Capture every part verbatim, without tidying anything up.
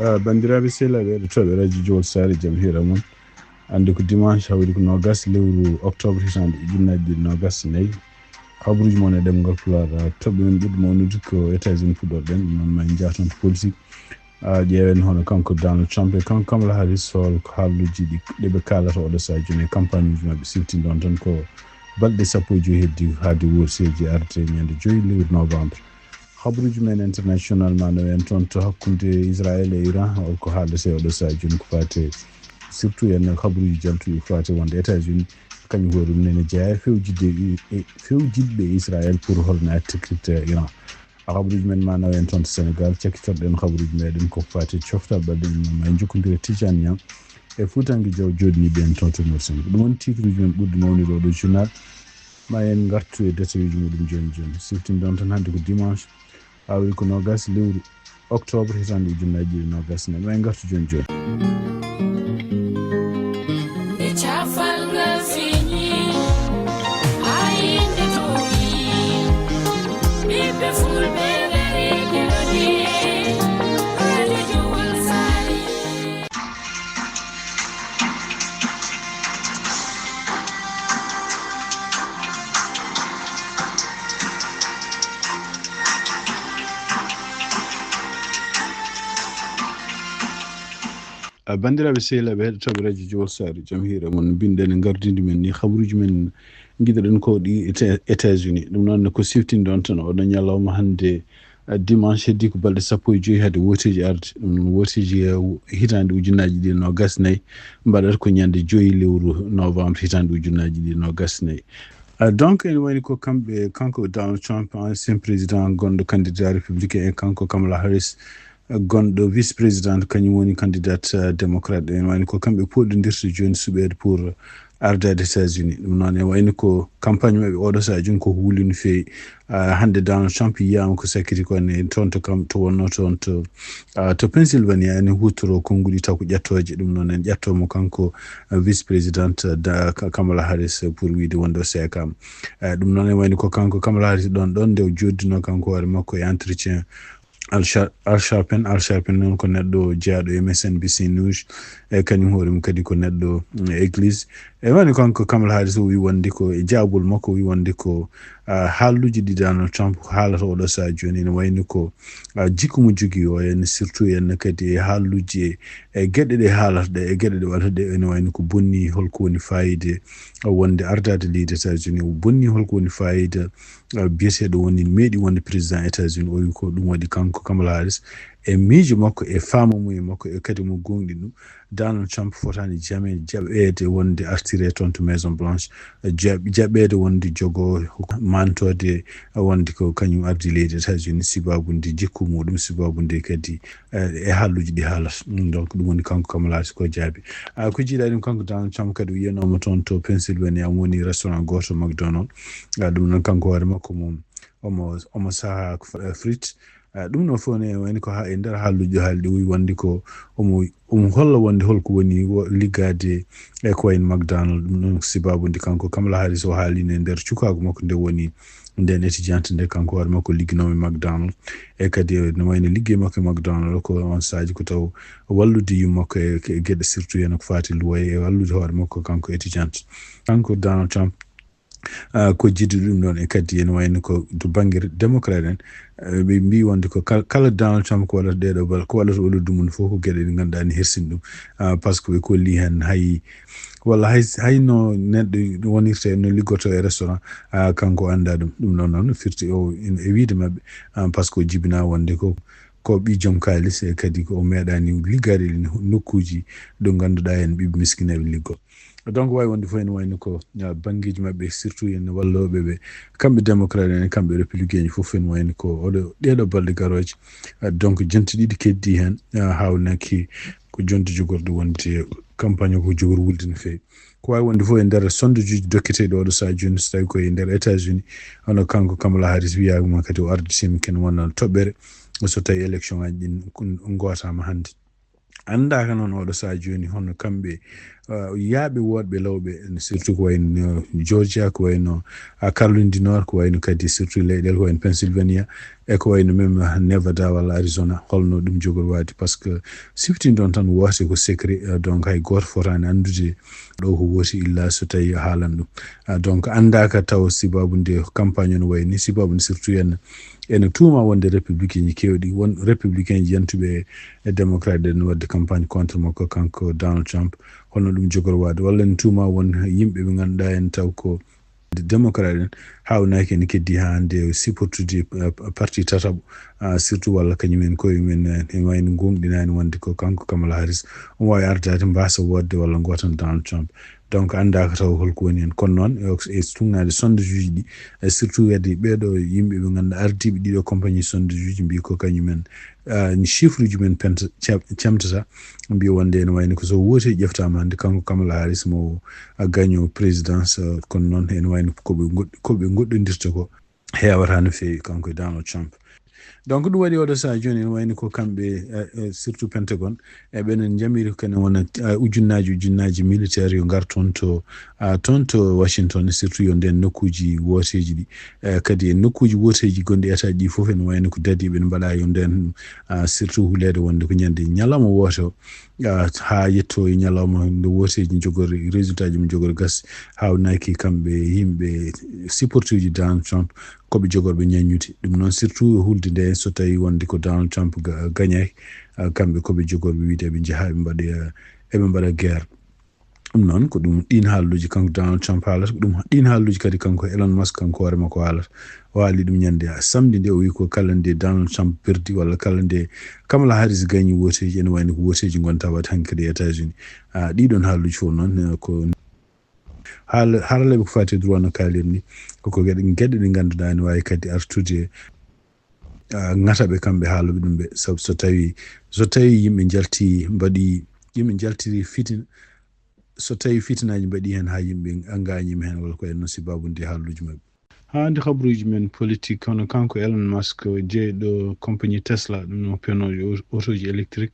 Ah, banndiraaɓe sehilaaɓe heɗotooɓe radio Jowol Saare, jam hiira mon. Annde ko dimanche, hawri ko noogas lewru octobre hitaande ujunnaji ɗiɗi noogas nayi. Habruuji mon e ɗemngal Pulaar, ah, toɓɓe men ɓurɗe mawnude ko États-Unis puɗɗorɗen, ɗum noon ma en njah toon to politique. Ah, ƴeewen hono kanko Donald Trump e kanko Kamala Harris, hol ko haalluuji ɗi, ɗi ɓe kaalata oɗo sahaa jooni e campagne uji maɓɓe, siftinde on tan ko balɗe sappo e joy heddi haade wooteeji arde ñande joy lewru novembre. Habruuji men international ma nawe en toon to hakkunde Israël e Iran, hol ko haaldete oɗo sahaa jooni ko faati surtout en habruuji jaltuɗi ko faati wonde États-Unis kañum hoore mum ene jeyaa e fewjidde e, e fewjidɓe e Israël pour holno attirtirta Iran. Habruuji men ma nawe en toon to Sénégal, cakkitorɗen habruuji meɗen ko faati coftal ɓalli ɗum ma en jokkondire Tijani Niang e Fuutanke Jaw jooɗiniiɓe en toon to Mauritanie. Ko ɗum woni titruuji men ɓurɗi mawnude oɗo journal. Ma en ngartu e détail uji muɗum jooni jooni. Siftinde on tan hannde ko dimanche, hawri ko noogas lewru octobre hitaande ujunnaji ɗiɗi noogas nayi. Ma en ngartu jooni jooni. Nde cafal ngal feeñi, haa yimɓe toowi, ɓiɓɓe fulɓe ngari keɗoɗe, radio Jowol Saare. A banndiraaɓe sehilaaɓe heɗotooɓe radio Jowol Saare, jam hiira mon. Mbinɗen e ngardindi men ni, habruuji men ngiɗuɗen ko ɗi Éta-, États-Unis. Ɗum noon ko siftinde on tan oɗo ñalawma hannde, eh, dimanche, heddi ko balɗe sappo e joy hade wooteeji arde. Ɗum noon wooteeji, eh, hitaande ujunnaji ɗiɗi noogas nayi mbaɗata ko ñande joy lewru novembre hitaande ujunnaji ɗiɗi noogas nayi. Ah, donc, ene wayni ko kamɓe, kanko Donald Trump, ancien président gonɗo candidat républicain, e kanko Kamala Harris, eh, gonɗo vice-président, kañum woni candidate, eh, démocrate. Ene wayni ko kamɓe poɗɗodirta jooni suɓeede pour ardaade États-Unis. Ɗum noon, ene wayni ko campagne maɓɓe oɗo sahaa jooni ko huuli no feewi. Ah, hannde Donald Trump yiyaama ko sakkiti ko ne toon to kam, to wonno toon to, ah, to Pennsylvania, ene huutoro konnguɗi taw ko ƴattooje. Ɗum noon, en ƴatto mo kanko, ah, vice-président, ah, da-, Ka-, Kamala Harris pour wiyde wonde o seekaama. Eh, ɗum noon ene wayni ko kanko Kamala Harris ɗoon, ɗoon nde o jooddinoo kanko hoore makko e entretien. Al Sha-, Al Sharpton, Al Sharpton noon ko neɗɗo jeyaaɗo M S N B C News, e kañum hoore mum kadi ko neɗɗo, mm, église. E wayni kanko Kamala Harris o wi wonde ko e jaabol makko, o wi wonde ko, ah, haalluuji ɗi Donald Trump haalata oɗo sahaa jooni, ene wayni ko, ah, jikku mo jogii o, en surtout en kadi e haalluuji e, e geɗe ɗe haalata ɗe, e geɗe ɗe waɗata ɗe, ene wayni ko bonni holko woni faayiida wonde ardaade leydi États-Unis, o bonni holko woni faayiida, ah, biyeteeɗo woni meeɗi wonde président États-Unis, o wi ko ɗum waɗi kanko Kamala Harris e miijo makko, e faamamuye makko, e kadi mo gooŋɗini ɗum. Donald Trump fotaani jamais jaɓeede wonde artire toon to Maison Blanche, jaɓ-, jaɓeede wonde jogoo mantoode wonde ko kañum ardi leydi États-Unis, sibaabu nde jikku muɗum, sibaabu nde kadi, eh, e haalluuji ɗi haalata. Mm, donc, ɗum woni kanko Kamala Harris ko jaabi. Ah, ko jiiɗa ɗum kanko Donald Trump kadi o yiyanooma toon to Pennsylvania, mo woni restaurant gooto McDonald. Ah, ɗum noon kanko hoore makko mo, omo, omo saha ko fr-, frites. Ah, ɗum noon fof ne wayni ko ha, e nder haalluuji ɗi haali ɗi, o wi wonde ko omo, omo holla wonde holko woni wo-, liggaade e ko wayno McDonald. Ɗum noon sibaabu nde kanko Kamala Harris o haalino e nder cukaagu makko nde woni nden étudiante nde kanko hoore makko ligginoomi McDonald. E kadi no wayno liggey makko e McDonald ko on saaji ko taw wallude yumma makko e, e geɗe surtout heen ko faati luwaye e wallude hoore makko kanko étudiante. Kanko Donald Trump, ah, ko jiidu ɗum ɗoon, e kadi ene wayno ko to bannge démocrate en, eh, ɓe mbii wonde ko kal-, kala Donald Trump ko waɗata ɗeeɗo bal-, ko waɗata ɓulludu mum fof ko geɗe ɗe ngannduɗaa ne hersini ɗum. Ah, par ce que ɓe kolli heen hay, walla hay, hay no neɗɗo wonirta no liggotoo e restaurant, ah, kanko anndaa ɗum. Ɗum noon noon firti o en e wiyde maɓɓe, ah, par ce que o jibinaa wonde ko, ko ɓii joom kaalis, e kadi ko o meeɗaani liggaade e nokkuuji ɗo ngannduɗaa heen ɓiɓɓe miskinaaɓe liggoo. Donc, waawi wonde fof ene wayno ko, ah, banngeeji maɓɓe, surtout en wallooɓe ɓe, kamɓe démocrate en, kamɓe républicain en fof ene wayno ko oɗo, ɗeeɗo balɗe garooje. Ah, donc, jonte ɗiɗi keddi heen, ah, haawnaki ko jonte jogorɗe wonde campagne o ko jogori wulde no feewi. Ko waawi wonde fof e nder sondajuuji dokketeeɗi oɗo sahaa jooni, so tawi ko e nder États-Unis, hono kanko Kamala Harris wiyaama kadi o arditiima kene wona toɓɓere so tawi élection ngaji ɗin kun-, ngootaama hannde. Anndaaka noon oɗo sahaa jooni hono kamɓe, ah, yaaɓe woɗɓe lawɓe, surtout ko wayno Georgia, ko wayno, ah, Caroline du Nord, ko wayno kadi surtout leyɗeele ko wayno Pennsylvania, E ko wayno même Nevada walla Arizona, holno ɗum jogori waade? Parce que siftin ɗon tan woote ko secret, euh, donc hay gooto fotaani anndude ɗo ko wooti illa so tawi haalan ɗum. Ah, donc anndaaka taw sibabu nde campagne on wayni, sibabu nde surtout en ene tuuma wonde républicain ji keewɗi, won républicain ji yantuɓe e démocrate en wadde campagne contre makko kanko Donald Trump. Holno ɗum jogori waade? Walla en tuuma won yimɓe ɓe ngannduɗaa en taw ko démocrate en haawnaki en keddi haa hannde supportude, uh, parti tataɓo, uh, surtout walla kañum en koye men, uh, en wayno gonɗinani wonde ko kanko Kamala Harris on waawi ardaade mbasa wodde walla gotan Donald Trump. Donc anndaaka taw holko woni hen. Kono noon e, e tugnaade sondage uji ɗi, e surtout kadi ɓeeɗo yimɓe ɓe ngannduɗaa ardiiɓe ɗiɗo compagnie sondage uji mbi ko kañum en, uh, chiffre uji men penta cem- cemtata, mbi wonde ene wayno ko so woote ƴeftaama hannde kanko Kamala Harris mo a gaño présidence, uh, kono noon ene wayno ko ɓe goɗ- ko ɓe goɗɗondirta ko heewata no feewi kanko e Donald Trump. Donc ɗum waɗi oɗo saha jooni ene wayno ko kamɓe, uh, uh, surtout Pentagon e ɓenen jamiri ko kene wona, uh, ujunnaaji ujunnaaji militaire yo ngar toon to, uh, toon to Washington, surtout yo nden nokkuuji wooteeji ɗi. Uh, kadi e nokkuuji wooteeji gonɗi état ji ɗi fof ene wayno ko dadi ɓe mbaɗa yo nden, uh, surtout huleede wonde ko ñande ñalawma woote o, ah, haa yetto e ñalawma nde wooteeji jogori résultat ji mum jogori gas, haawnaki kamɓe yimɓe supporter uji Donald Trump ko ɓe jogorɓe ñaññude. Ɗum noon surtout e hulde nde so tawi wonde ko Donald Trump ga- gañaki, ah, kamɓe ko ɓe jogorɓe wiide ɓe njaha ɓe mbaɗa, eɓe mbaɗa guerre. Ɗum noon ko ɗum ɗin haalluuji kanko Donald Trump haalata, ko ɗum ɗin haalluuji kadi kanko Elon Musk kanko hoore makko haalata. O haali ɗum ñande samedi nde o wi ko kala nde Donald Trump perdi walla kala nde Kamala Harris gañi wooteeji ene wayno ko wooteeji gonta waɗde hanki kadi e États-Unis. Ah, ɗiɗon haalluuji fof noon, eh, ko haal- haraleɓe ko fati e droit no kaalir ni koko geɗe geɗe ɗe ngannduɗaa ene wawi kadi artude, ah, ngata ɓe kamɓe haaloɓe ɗum ɓe. Sabu so tawi so tawi yimɓe njalti mbaɗi yimɓe njaltiri fitina, so tawi fitinaji mbaɗi hen ha yimɓe gañima hen walla ko enno sibabude haalluji mabɓe. Ha hande habruji men politique, hono kanko Elon Musk, jeyɗo compagnie Tesla, ɗum no peno otoji électrique,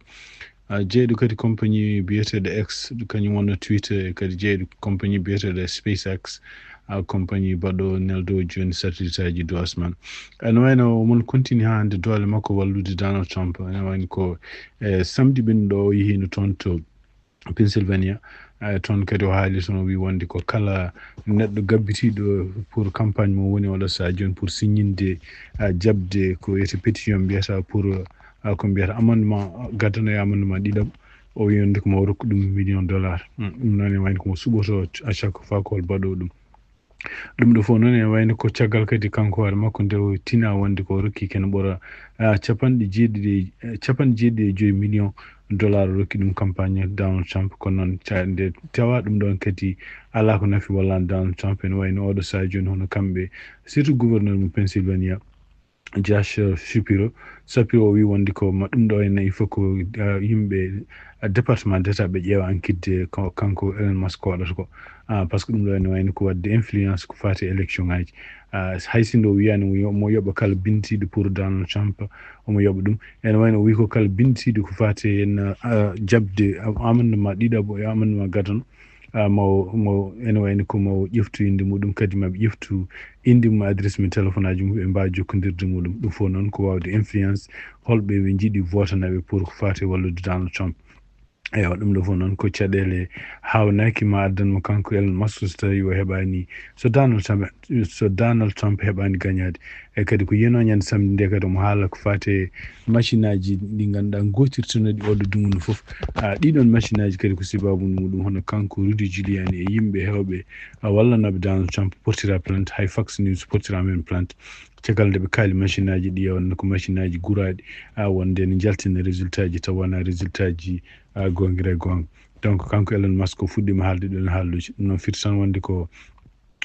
ah, jeyɗo kadi compagnie biyeteɗo X, kañum wonno Twitter, kadi jeyɗo compagnie biyeteɗo SpaceX, ah, compagnie baɗɗo neldo joni satellite aji dow asman. Ene wayno omon continue ha hande doole makko wallude Donald Trump. Ene wayno ko, eh, samedi ɓennuɗo o yehino toon to Pennsylvania. Eh, toon kadi o haali toon, o wi wonde ko kala neɗɗo gabbitiiɗo pour campagne mo woni oɗo saha jooni pour signinde, ah, jaɓde ko wiyete pétition mbiyata pour, ah, ko mbiyata amendement, gadano e amendement ɗiɗaɓo. O wi wonde ko mo rokku ɗum million dollar. Mm, ɗum noon e wayno ko mo suɓoto à chaque fois ko hol baɗo ɗum. Ɗum ɗo fof noon ene wayno ko caggal kadi kanko hoore makko nde o tina wonde ko o rokki kene ɓura, ah, capanɗe jeeɗiɗi e, eh, capanɗe jeeɗiɗi e joyi million dollar o rokki ɗum campagne Donald Trump. Kono noon ca- nde tawa ɗum ɗon kadi ala ko nafi walla Donald Trump ene wayno oɗo saha jooni hono kamɓe surtout gouverneur mo Pennsylvania, Josh Shapiro. Shapiro o wi wonde ko ma ɗum ɗo henna il faut ko, ah, yimɓe, ah, département d'état ɓe ƴeewa enquête ko kanko Elon Musk ko waɗata ko. Ah, parce que ɗum ɗo ene wayno ko wadde influence ko fati élection ngaji. Ah, hay sinno o wiyani mo yo- mo yoɓa kala binditiiɗo pour Donald Trump, omo yoɓa ɗum. Ene wayno o wi ko kala binditiiɗo ko fati hen, ah, jaɓde amendement ɗiɗaɓo e amendement gadano, ah, maw maw ene wayno ko maw ƴeftu inde muɗum kadi maɓe ƴeftu inde mum, adresse mum, téléphone aji mum, ɓe mbawa jokkodirde muɗum. Ɗum fof noon ko wawde influence holɓe ɓe jiiɗi votanaɓe pour ko fati wallude Donald Trump. Eywa, ɗum ɗo fof noon ko caɗele hawnaki ma addan mo kanko Elon Musk so tawi o heɓani, so Donald Trump, so Donald Trump heɓani gañade. E kadi ko yeno ñande samedi nde kadi omo haala ko fati machine aji ɗi ngannduɗaa gotirtanoɗi oɗo dumunna fof. Ah, ɗiɗon machine aji kadi ko sibabu muɗum hono kanko Rudy Giuliani e yimɓe hewɓe, ah, wallanaɓe Donald Trump portira plainte, hay Fox News portira men plainte. Caggal nde ɓe kaali machine aji ɗi, wonno ko machine aji guraɗi, ah, wonde ne jaltina résultat ji taw wona résultat ji, ah, gongira e gonga. Donc kanko Elon Musk o fuɗɗima haalde ɗon haalluji. Ɗum noon firti tan wonde ko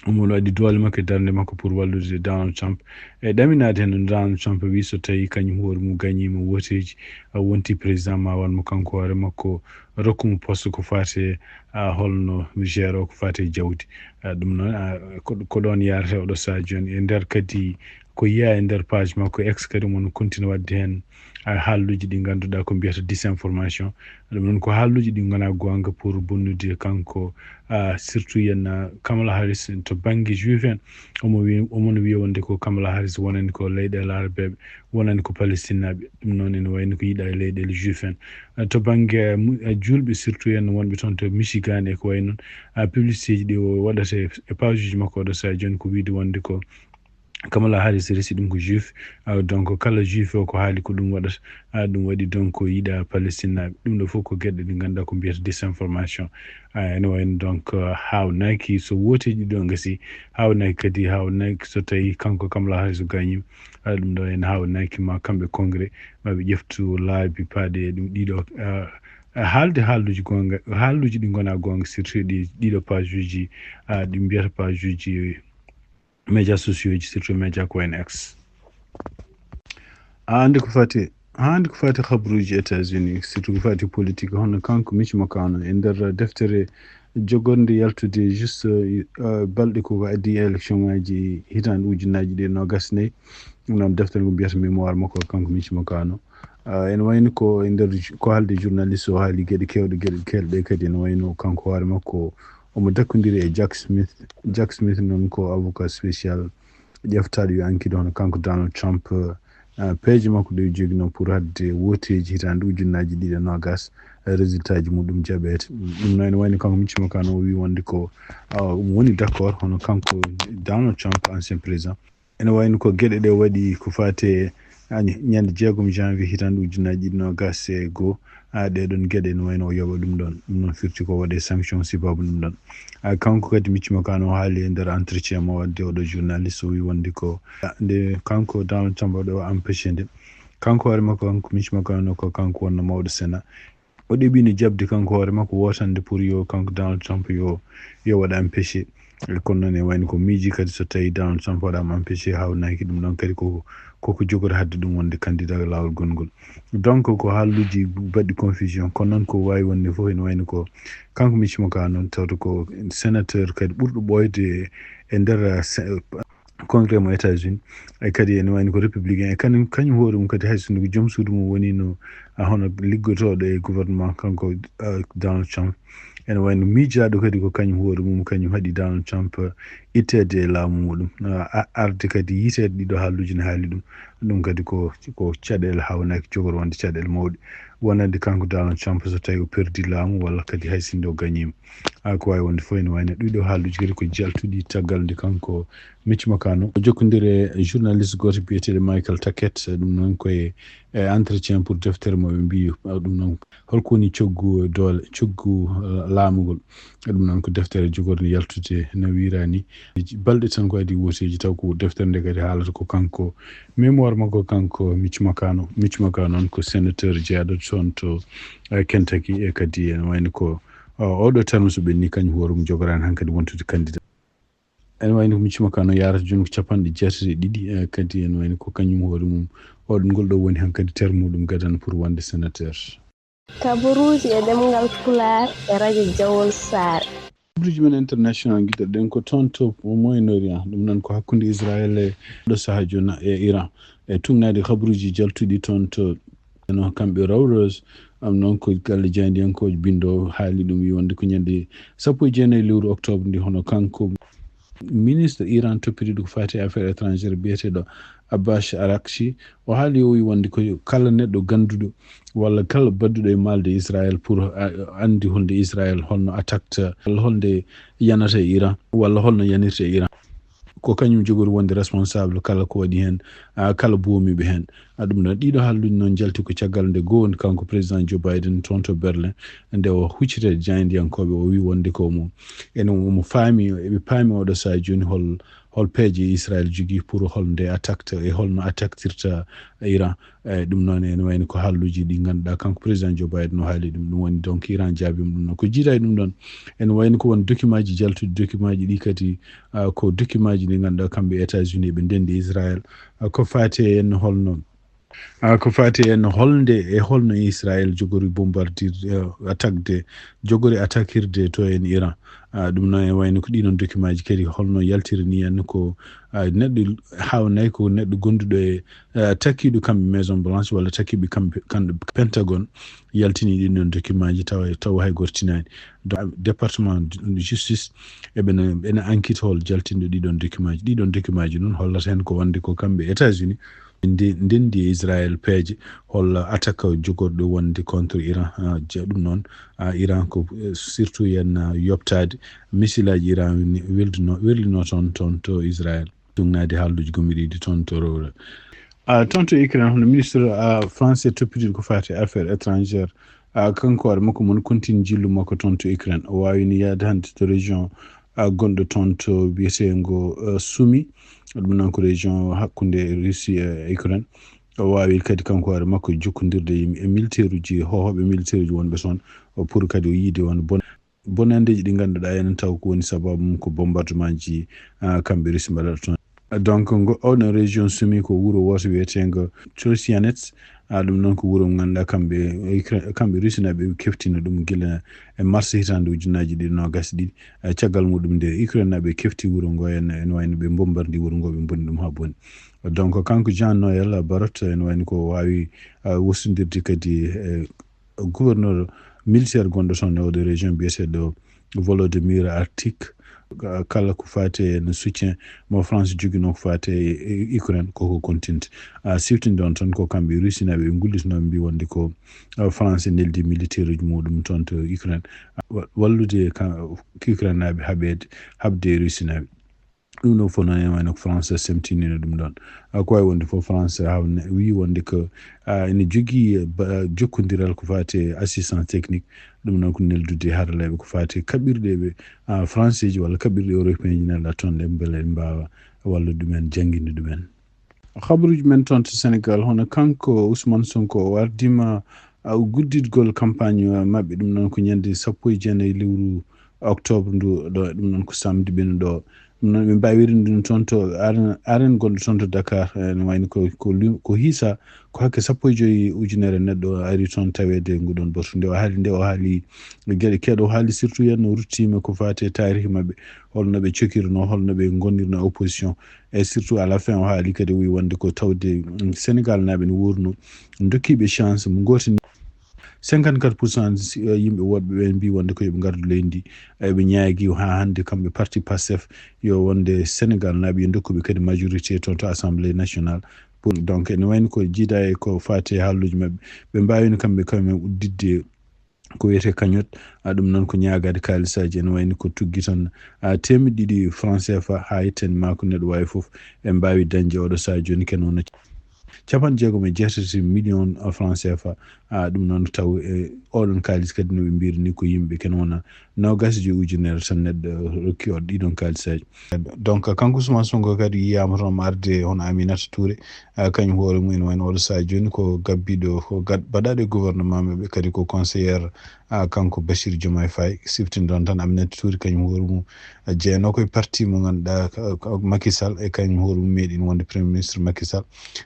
omo waɗi doole makko e darnde makko pour wallude Donald Trump. E ɗaminaade heen no Donald Trump wi so tawi kañum hoore mum gañiima woteeji, a wonti président ma wan mo kanko hoore makko, rokku mo poste ko fati, a, holno mi gère o ko fati e jawdi. A, ɗum noon, a, ko, ko ɗoon yaarata oɗo saha jooni. E nder kadi ko yiya e nder page makko X kadi omo continue waɗde heen haalluuji ɗi ngannduɗaa ko mbiyata disinformation. Ɗum noon ko haalluuji ɗi ngonaa goonga pour bonnude kanko, ah, surtout yen, ah, Kamala Harris to bannge juif en. Omo wi-, omo no wiya wonde ko Kamala Harris wonani ko leyɗeele arabeeɓe, wonani ko palestinnaaɓe. Ɗum noon ene wayno ko yiɗaa e leyɗeele juif en. Ah, to bannge, ah, mu-, ah, juulɓe surtout yen wonɓe toon to Michigan e ko wayi noon. Ah, publicité ji ɗi o waɗata e, e page uji makko oɗo sahaa jooni ko wiide wonde ko Kamala Harris resi ɗum ko juif. Ah, donc kala juif o ko haali ko ɗum waɗata. Ah, ɗum waɗi donc yiɗaa palestinnaaɓe. Ɗum ɗo fof ko geɗe ɗe ngannduɗaa ko mbiyata disinformation. Ah, ene wayno donc, ah, haawnaaki so wooteeji ɗo ngasi, haawnaaki kadi, haawnaaki so tawi kanko Kamala Harris o gaañiima. Ah, ɗum ɗo ene haawnaaki ma kamɓe Congrès, ma ɓe ƴeftu laabi paaɗe e ɗum ɗiɗo. Ah, ah, haalde haalluuji goonga, haalluuji ɗi ngonaa goonga, surtout ɗi, ɗiɗo page uji, ah, ɗi mbiyata page uji médias sociaux ji, surtout média ko wayno X. A anndi ko fati, a anndi ko fati habruuji États-Unis, surtout ko fati politique, hono kanko Mitch McConnell e nder deftere jogornde yaltude juste, eh, balɗe ko addi élection ngaji hitaande ujunnaaji ɗiɗi e noogas nayi. Ɗum noon deftere nde mbiyata mémoire makko kanko Mitch McConnell. Ah, ene wayno ko e nder ju-, ko haalde journaliste o haali geɗe keewɗe, geɗe keewɗe kadi ene wayno kanko hoore makko omo dakkondiri e Jack Smith. Jack Smith noon ko avocat spécial ƴeftaaɗo yo enquête hono kanko Donald Trump, ah, peeje makko ɗe o joginoo pour haɗde wooteeji hitaande ujunnaaji ɗiɗi e noogas, eh, résultat ji muɗum jaɓeede. Ɗum noon ene wayno kanko Mitch McConnell o wii wonde ko, ah, omo woni d'accord hono kanko Donald Trump, ancien président. Ene wayno ko geɗe ɗe waɗi ko faati e, ah, ñ-, ñande jeegom janvier hitaande ujunnaaji ɗiɗi noogas e goo. Ah, ɗee ɗoon geɗe ene wayno o yoɓa ɗum ɗoon. Ɗum noon firti ko waɗee sanction sababu ɗum ɗoon. Ah, kanko kadi Mitch McConnell o haali e nder entretien mo wadde oɗo journaliste o wii wonde ko, ah, nde kanko Donald Trump waɗi o empêché nde. Kanko hoore makko kanko Mitch McConnell ko kanko wonno mawɗo Sénat. O ɗeɓino jaɓde kanko hoore makko wootande pour yo kanko Donald Trump yo, yo waɗ empêché. E kono noon e wayno ko miiji kadi so tawi Donald Trump waɗaama empêché haawnaaki ɗum ɗoon kadi ko, koko jogori haɗde ɗum wonde candidat e laawol gongol. Donc ko haalluuji baɗɗi confusion, kono noon ko waawi wonde fof ene wayno ko kanko Mitch McConnell noon tawde ko sénateur kadi ɓurɗo ɓooyde e nder, eh, se-, Congrès mo États-Unis, e kadi ene wayno ko républicain, e kañum, kañum hoore mum kadi hay sinno ko joom suudu mum woni no, ah, hono liggotooɗo e gouvernement kanko, ah, Donald Trump. Ene wayno miijaaɗo kadi ko kañum hoore mum, kañum haɗi Donald Trump, ah, itteede e laamu muɗum. Ah, a-, arde kadi yiteede ɗiɗo haalluuji ne haali ɗum. Ɗum kadi ko, ko caɗeele haawnaaki jogori wonde caɗeele mawɗe. Wonande kanko Donald Trump so tawi o perdi laamu walla kadi hay sinno o gañiima. Ah, ko waawi wonde fof ene wayno ɗiɗo haalluuji kadi ko jaltuɗi caggal nde kanko Mitch McConnell o jokkondiri e journaliste gooto biyeteeɗo Michael Tackett, ɗum noon ko e, e entretien pour deftere mo ɓe mbiyi, ah, ɗum noon holko woni coggu doole, coggu, ah, laamugol. Ɗum noon ko deftere jogorde yaltude no wiiraa ni. Balɗe tan ko adii wooteeji taw ko deftere nde kadi haalata ko kanko mémoire makko kanko Mitch McConnell. Mitch McConnell noon ko sénateur jeyaaɗo toon to, eh, Kentucky e kadi ene wayno ko, ah, oɗo terme so ɓenni kañum hoore mum jogoraani hankadi wontude candidat. Ene wayno ko Mitch McConnell yaarata jooni ko capanɗe jeetati e ɗiɗi, eh, kadi ene wayno ko kañum hoore mum oɗo ngol ɗo woni hankadi terme muɗum gadano pour wonde sénateur. Kabaruuji e ɗemngal Pulaar e rajo Jawol Saare. Kabaruuji men international ngiɗɗoɗen ko toon to Moyen-Orient, ɗum noon ko hakkunde Israel e ɗo sahaa jooni e Iran. E tugnaade kabaruuji jaltuɗi toon to no kamɓe Reuters, am noon ko galle jaayndiyankoojo binndoowo haali ɗum, wi wonde ko ñande sappo e jeenayi lewru octobre ndi, hono kanko ministre Iran toppitiiɗo ko faati e affaire étrangère biyeteeɗo Abbas Araghchi, o haali o wi wonde ko kala neɗɗo gannduɗo walla kala badduɗo e maalde Israel pour a-, anndi holnde Israel holno attaque walla holnde yanata e Iran walla holno yanirta e Iran. Ko kañum jogori wonde responsable kala ko waɗi heen, ah, kala boomiiɓe heen. Ah, ɗum ɗon, ɗiɗo haalluuji noon njalti ko caggal nde goo kanko président Joe Biden toon to Berlin, nde o huccita e jaayndiyankooɓe, o wi wonde ko mo, ene omo faami, eɓe paami oɗo sahaa jooni hol, hol peeje Israel jogii pour hol nde attaque e holno attaquetirta Iran. Eyi, ɗum noon ene wayno ko haalluuji ɗi ngannduɗaa kanko président Joe Biden no haali ɗum. Ɗum woni donc Iran jaabiima ɗum noon. Ko jiidaa e ɗum ɗon, ene wayno ko won document ji jaltuɗi, document ji ɗi kadi, ah, ko document ji ɗi ngannduɗaa kamɓe États-Unis ɓe ndenndi Israel. Ah, ko faati e en holno Ah, ko faati en holnde e holno Israel jogori bombardirde, eh, attaque de, jogori attaquirde to en Iran. Ah, ɗum noon e wayno ko ɗiɗon document ji kadi holno yaltiri ni en ko, ah, neɗɗo haawnay ko neɗɗo gonduɗo e, ah, takkiiɗo kamɓe Maison Blanche walla takkiiɓe kamɓe, kamɓe Pentagon yaltini ɗiɗon document ji tawa, tawa hay goto tinaani. Donc, département de justice eɓena, ɓena enquête hol jaltinɗo ɗiɗon document ji. Ɗiɗon document ji noon hollata heen ko wonde ko kamɓe États-Unis nde-, ndenndi e Israël peeje holla attaque jogorɗo wonde contre Iran. Ah, je-, ɗum noon, ah, Iran ko, eh, surtout yen, ah, yoɓtaade missile aji Iran ni-, welduno, werlino toon, toon to Israël. Ɗum naadi haalduuji gomɗiiɗi toon to rewre. Ah, toon to Ukraine, hono ministre, ah, français toppitiiɗo ko faati e affaires étrangères, ah, kanko hoore makko mon continue jillu makko toon to Ukraine. O waawino yahde hannde to région, ah, gonɗo toon to biyeteengo, ah, Sumy. Ɗum noon ko région hakkunde Russie e Ukraine. O waawi kadi kanko hoore makko jokkondirde e, e militaire uji, hoohooɓe militaire uji wonɓe toon, o pour kadi o yiide won bon-, bonanndeeji ɗi ngannduɗaa enen taw ko woni sababu mum ko bombardement ji, ah, kamɓe Russie mbaɗata toon. Donc, ngo, oɗon région Sumy ko wuro wooto wiyeteengo Trosianets. Ah, ɗum noon ko wuro mo ngannduɗaa kamɓe, Ukra-, kamɓe Russie naaɓe ɓe keftino ɗum gila e mars hitaande ujunnaaji ɗiɗi noogas e ɗiɗi. Ah, caggal muɗum nde Ukraine naaɓe kefti wuro ngo en, en wayno ɓe bombardi wuro ngo, ɓe mbonni ɗum haa boni. Donc, kanko Jean Noël Barrot, en wayno ko waawi, ah, wostondirde kadi, eh, gouverneur militaire gonɗo toon e oɗo région biyeteeɗo Volodymyr Arctic, ka-, kala ko faati e no soutien mo France joginoo ko faati e, e Ukraine, koko continue. Ah, siftinde on tan ko kamɓe Russie naaɓe ɓe ngullitnoo ɓe mbi wonde ko, ah, France neldi militaire uji muɗum toon to Ukraine, ah, wa-, wallude ka-, Ukraine naaɓe haɓeede, haɓde e Russie naaɓe. Ɗum ɗo fof noon, en wayno ko France semtinino ɗum ɗon. Ah, ko wawi wonde fof, France haw-, ne-, wi wonde ko, ah, ene jogii, eh, ba-, jokkondiral ko faati e assistance technique. Ɗum noon ko neldude haralleeɓe ko faati e kaɓirɗe ɓe, ah, français ji walla kaɓirɗe européen ji nelɗa toon ɗe mbele en mbaawa wallude ɗumen, jannginde ɗumen. Habaruuji men toon to Sénégal, hono kanko Ousmane Sonko o ardima, ah, gudditgol campagne maɓɓe, ɗum noon ko ñande sappo e jeenayi lewru octobre ndu ɗo, ɗum noon ko samedi ɓennuɗo. Ɗum noon ɓe mbaawiri ɗum toon to arène, arène gonɗo toon to Dakar, eh, ene wayno ko, ko lu-, ko hiisa, ko hakke sappo e joyi ujunere neɗɗo ari toon taweede nguɗon batu. Nde o haali, nde o haali geɗe keeɗe, o haali surtout yen o ruttiima ko faati e taarih maɓɓe, holno ɓe cokirnoo, holno ɓe ngonirnoo opposition. E surtout à la fin o haali kadi o wi wonde ko tawde, mm, Sénégal naaɓe ne wuurno, dokkiiɓe chance mo gooti ni. Cinquante-quatre pour cent si, eh, yimɓe woɗɓe ɓe mbi wonde ko yoɓe ngardu leydi ndi. Eɓe ñaagi haa hannde kamɓe parti Pastef yo wonde Sénégal naaɓe yo ndokkuɓe kadi majorité toon to Assemblée nationale. Pour, donc ene wayno ko jiida e ko faati e haalluuji maɓɓe. Ɓe mbaawino kamɓe, kamɓe udditde ko wiyetee cagnotte, a, ɗum noon ko ñaagaade kaalisaaji, ene wayno ko tuggi tan, a, teemeɗɗe ɗiɗi franc C F A haa yettani maa ko neɗɗo waawi fof, en mbaawi dañde oɗo sahaa jooni ken wona capanɗe jeegom e jeetati million franc C F A. A, ɗum noon taw e oɗon kaalis kadi no ɓe mbiyri ni ko yimɓe ken wona noogaas e joyi ujunere tan neɗɗo rokki oɗo ɗiɗon kaalisaaji. Donc kanko Ousmane Sonko kadi yiyaama toon omo arde hono Aminata Touré, a, kañum hoore mum ene wayno oɗo sahaa jooni ko gabbiiɗo, ko gad-, baɗaaɗo e gouvernement maɓɓe, kadi ko conseillère, a, kanko Bassirou Diomaye Faye. Siftinɗon tan Aminata Touré kañum hoore mum, a, jeyanoo ko e parti mo ngannduɗaa ka, ka Macky Sall, e kañum hoore mum meeɗi wonde Premier Ministre Macky Sall.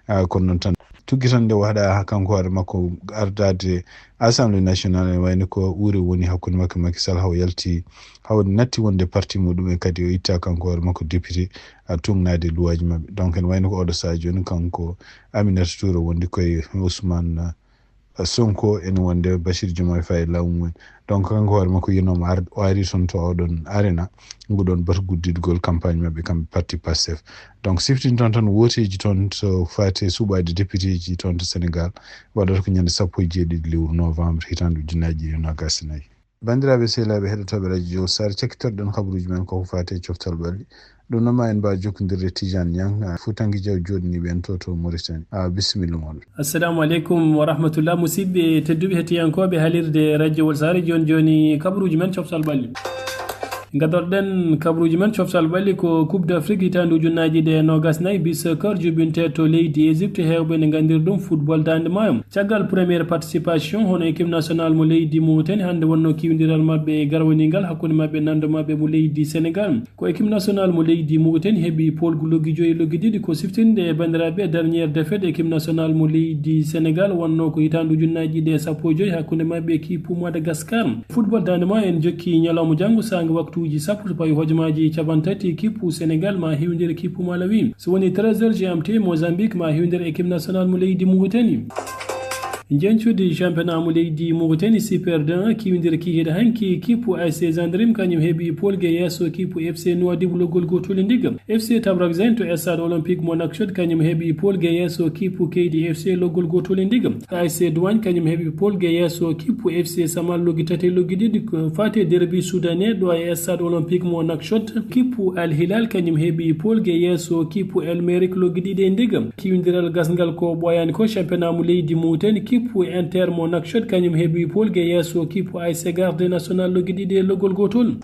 A, kono noon tan tuggi tan nde waɗa haa kanko hoore makko ardaade Assemblée nationale, ene wayno ko uure woni hakkunde makko e Macky Sall, haw yalti, haw natti wonde parti muɗum, e kadi o itta kanko hoore makko député, a, tuugnaade e luwaaji maɓɓe. Donc ene wayno ko oɗo sahaa jooni kanko Aminata Touré wondi koye Ousmane, a, Sonko ene wonde Bassirou Diomaye Faye laamu mum. Donc kanko hoore makko yinooma ar-, o ari toon to oɗon arena, nguɗon batu gudditgol campagne maɓɓe kamɓe parti Pastef. Donc siftinton tan wooteeji toon so faati e suɓaade député ji toon to Sénégal, waɗata ko ñande sappo e jeeɗiɗi lewru novembre hitaande ujunnaaji ɗiɗi e noogaas e nayi. Banndiraaɓe sehilaaɓe heɗotooɓe Radio Jowol Saare, cakkitorɗen habaruuji men koko faati e coftal ɓalli. Ɗum noon ma en mbaaw jokkondirde Tidiane Niang, a, Fuutanke Diaw jooɗaniiɓe en to, to Mauritanie. A, bisimilla moɗon. Assalamu aleykum wa rahmatullah. Musidɓe tedduɓe hettiyankooɓe halirde Radio Jowol Saare, jooni jooni kabaruuji men coftal ɓalli. Gadorɗen kabaruuji men coftal ɓalli ko Coupe d'Afrique hitaande ujunnaaji ɗiɗi e noogas nayi, beach soccer, juɓɓintee to leydi Égypte, heewɓe ne nganndiri ɗum football daande maayo. Caggal première participation, hono équipe nationale mo leydi Mauritanie hannde wonnoo kiwindiral maɓɓe e garwaniigal hakkunde maɓɓe e nanndo maɓɓe mo leydi Sénégal. Ko équipe nationale mo leydi Mauritanie heɓi poolgu loggi joyi e loggi ɗiɗi, ko siftinde e banndiraaɓe dernière défaite équipe nationale mo leydi Sénégal wonnoo ko hitaande ujunnaaji ɗiɗi e sappo e joyi hakkunde maɓɓe e kiipu Madagascar. Football daande maayo en jokki ñalawma janngo saanga waktuuji sappo so pawi hojomaaji capanɗe tati, kiipu Sénégal ma hiwdir kiipu Malawi. So woni treize heures G M T, Mozambique ma hiwdir équipe nationale mo leydi Mauritanie. Njeñcudi championnat mo leydi Mauritanie Super deux kiwdir kihiiɗe hanki, kiipu A S C Gendarme kañum heɓi poolge yeeso kiipu F C Nouadhibou loggol gootol e ndigam. F C Tabrak Zain to stade olympique mo Nouakchott kañum heɓi poolge yeeso kiipu Keydi F C loggol gootol e ndigam. A S C Douane kañum heɓi poolge yeeso kiipu F C Samal loggi tati e loggi ɗiɗi, ko fate derbi soudanais ɗo e stade olympique mo Nouakchott. Kiipu Al Hilal kañum heɓi poolge yeeso kiipu El Merreikh loggi ɗiɗi e ndigam. Kiwindiral gasngal ko ɓooyaani ko championnat mo leydi Mauritanie, kiipu Inter mo Nouakchott kañum heɓi poolge yeeso kiipu A S C Garde National loggi ɗiɗi e loggol gootol.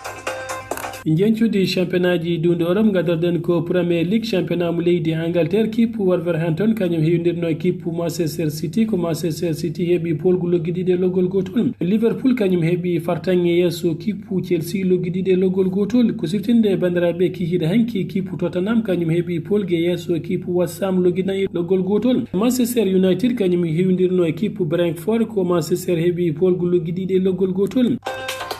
Njeñcudi championnat ji duunde Europe, ngadorɗen ko Premier League, championnat mo leydi Angleterre, kiipu Wolverhampton kañum heewdirno e kiipu Manchester City, ko Manchester City heɓi poolgu loggi ɗiɗi e loggol gootol. Liverpool kañum heɓi fartaŋŋe yeeso kiipu Chelsea loggi ɗiɗi e loggol gootol. Ko siftinde e banndiraaɓe kihiiɗe hanki, kiipu Tottenham kañum heɓi poolge yeeso kiipu West Ham loggi nayi e loggol gootol. Manchester United kañum heewdirno e kiipu Brentford, ko Manchester heɓi poolgu loggi ɗiɗi e loggol gootol.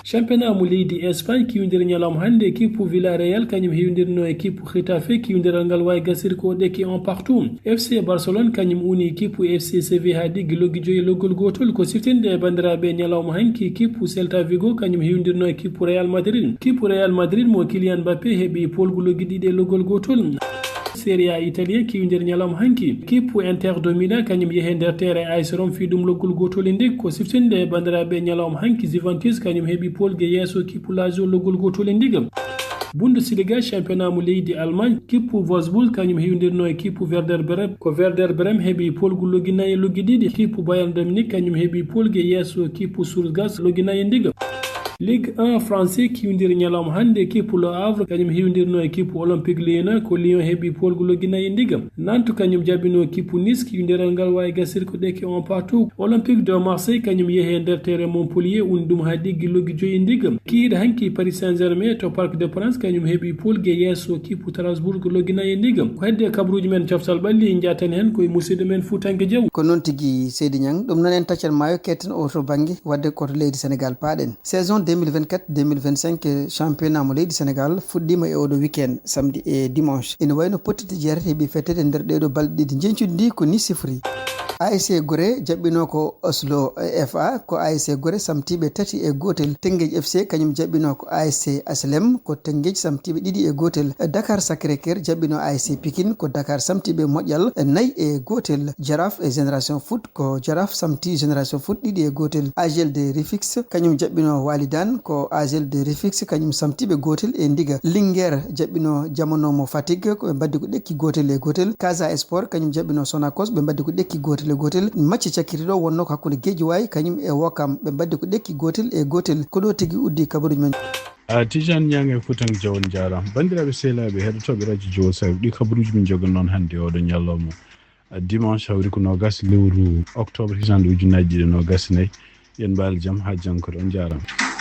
Championnat mo leydi Espagne kiwdir ñalawma hannde, kiipu Villarreal kañum heewdirno e kiipu Getafe, kiwdiral ngal waawi gasir ko ɗekki un partout. F C Barcelone kañum uni kiipu F C Sevilla haa ɗiggi loggi joyi e loggol gootol. Ko siftinde e banndiraaɓe ñalawma hanki, kiipu Celta Vigo kañum heewdirno e kiipu Real Madrid. Kiipu Real Madrid mo Kylian Mbappé heɓi poolgu loggi ɗiɗi e loggol gootol. Serie A italien kiwdir ñalawma hanki, kiipu Inter de Milan kañum yehe nder tere A S Rome fii ɗum loggol gootol e ndigam. Ko siftinde e banndiraaɓe ñalawma hanki, Juventus kañum heɓi poolge yeeso kiipu Lazio loggol gootol e ndigam. Bundesliga, championnat mo leydi Allemagne, kippu Wolfsburg kañum heewdirno e kippu Werder Bremen. Ko Werder Bremen heɓi poolgu loggi nayi e loggi ɗiɗi. Kippu Bayern de Munich kañum heɓi poolge yeeso kippu Stuttgart loggi nayi e ndigam. Ligue un français kiwdiri ñalawma hannde, kippu Le Havre kañum heewdirno e kippu Olympique Lyonnais, ko Lyon heɓi poolgu loggi nayi e ndigam. Nantes kañum jaɓɓino kippu Nice, kiwdiral ngal waawi gasir ko ɗekki un partout. Olympique de Marseille kañum yehi e nder tere Montpellier, uni ɗum haa ɗiggi loggi joyi e ndigam. Kihiiɗe hanki Paris Saint-Germain to Parc de Prince kañum heɓi poolge yeeso kippu Strasbourg loggi nayi e ndigam. Ko heddi e kabaruuji men coftal ɓalli, en njaatani heen ko e musidɗo men Fuutanke Jaw. Ko noon tigi, Seydi Ñang. Ɗum noon en taccat maayo ketten o to bannge, wadde ko to leydi Sénégal paaɗen. Saison deux mille vingt-quatre deux mille vingt-cinq championnat mo leydi Sénégal fuɗɗiima e oɗo weekend, samedi e dimanche. Ina wayno pottitte jeetati heɓi fettede nder ɗeɗo balɗe ɗiɗi. Njeñcudi ndi ko ni sifori. A S C Gorée jaɓɓino ko Oslo F A, ko A S C Gorée samtiiɓe tati e gootel. Tengej F C kañum jaɓɓino ko A S C Aslem, ko Tengej samtiiɓe ɗiɗi e gootel. Dakar Sacré-Cœur jaɓɓino A S C Pikine, ko Dakar samtiiɓe moƴƴal nayi e gootel. Jaraaf e Génération Foot, ko Jaraaf samti Génération Foot ɗiɗi e gootel. A G L de Rufisque kañum jaɓɓino Walidaan, ko A G L de Rufisque kañum samtiiɓe gootel e ndiga. Linguère jaɓɓino Jamano mo Fatick, ko ɓe mbaddi ko ɗekki gootel e gootel. Casa Sport kañum jaɓɓino Sonacos, ɓe mbaddi ko ɗekki gootel e gootel. Match cakkitiiɗo wonnoo ko hakkunde Guédiawaye kañum e Ouakam, ɓe mbaddi ko ɗekki gootel e gootel. Ko ɗo tigi uddi kabaruuji men. A Tijaan Ñaŋ e Fuutanke Jaw, on njaaraama. Banndiraaɓe sehilaaɓe heɗotooɓe Radio Jowol Saawi, ɗi kabaruuji min njoganno on hannde oɗo ñalawma, a, dimanche, hawri ko noogas lewru octobre, hitaande ujunnaji ɗiɗi e noogas e nayi. Yen mbaal jam haa janngo kadi, on njaaraama.